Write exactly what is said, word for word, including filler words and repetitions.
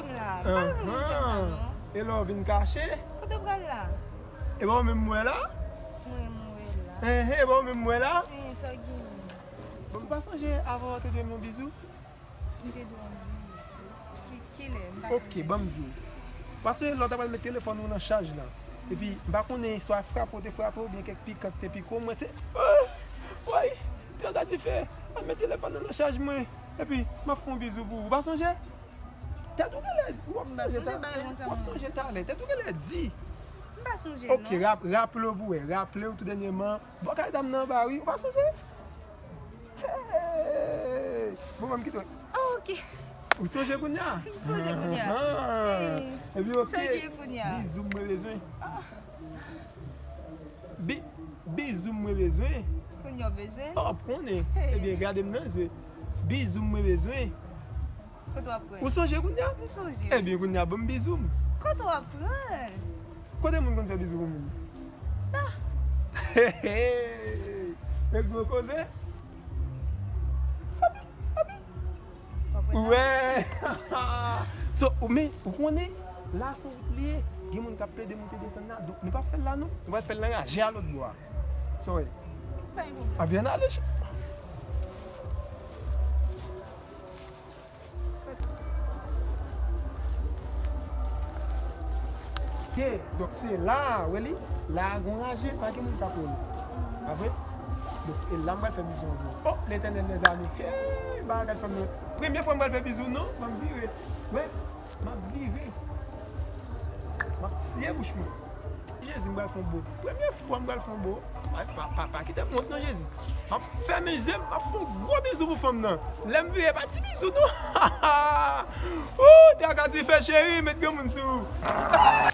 M la. Pa vin fè sa non. E lè w vin kache? Kote w pral la? E pa w menm m wè la? Mwen m wè la. Enhen, e pa w menm m wè la? Enhen, sa w genyen? Bon, m pa sonje avan w te dwe m yon bizou. M te dwe yon bizou. Ki, kilè? M pa sonje. Ok, ban m di w. Paske lè w ta pral met telefòn ou nan chaj la. Epi, m pa konnen swa frape w te frape w, oubyen kèk pikan te pike w, mwen se, woy, tèt a dife, al met telefòn nan nan chaj mwen. Epi, m ap fè yon bizou pou ou. Ou pa sonje? Tèt ou genlè, w ap sonje ta-, w ap sonje talè. Tèt ou genlè di. M pa sonje non. Ok, rap-, raple w pou wè. Raple w tou dènyèman. Bò kay dam nan anba wi. Ou pa sonje? Hey! Bon, ban m kite w. Ah, ok. Ou sonje kounye a? M sonje kounye a. Ah. Epi, ok. Sa gen kounye a? Bizou mwen bezwen. Ah. Bi-, bizou mwen bezwen. Kounye a w bezwen? Oh, w konnen. Hey. Ebyen, gade m nan zye. Bizou mwen bezwen. Kote w ap pran? Ou sonje kounye a? M sonje. Ebyen, kounye a, ban m bizou m. Kote w ap pran? Kote moun konn fè bizou pou moun? Ah. Hey, hey. Nèg gwo koze? Papi, papi. W ap pran? Wè. So, ou, men, ou konnen, la se wout li ye. Gen moun k ap plede moute desann la. Donk, nou p ap fè l la, non. Nou pral fè l nan raje a lòt bò a. Sorry. Pa gen pwoblèm. Ann ale, chè. Ye, donk se la a, wè li, la a gon raje, pa gen moun k ap wè li. Pa vre? Donk, e la m pral fè bizou an pou ou. Oh, Letènèl, mezanmi. Hey, bagay fanm nan. Premye fwa m pral fè bizou, non, ban m vire. Wè, m ap vire. M ap siye bouch mwen. Jezi, m pral fè yon bo. Premye fwa m pral fè yon bo. Pa, pa, pa, pa kite m wont non, Jezi. M ap fèmen je m, m ap fè yon gwo bizou pou fanm nan. Lè m vire, pa ti bizou non. Ooh, tèt a dife cheri, met granmoun sou ou.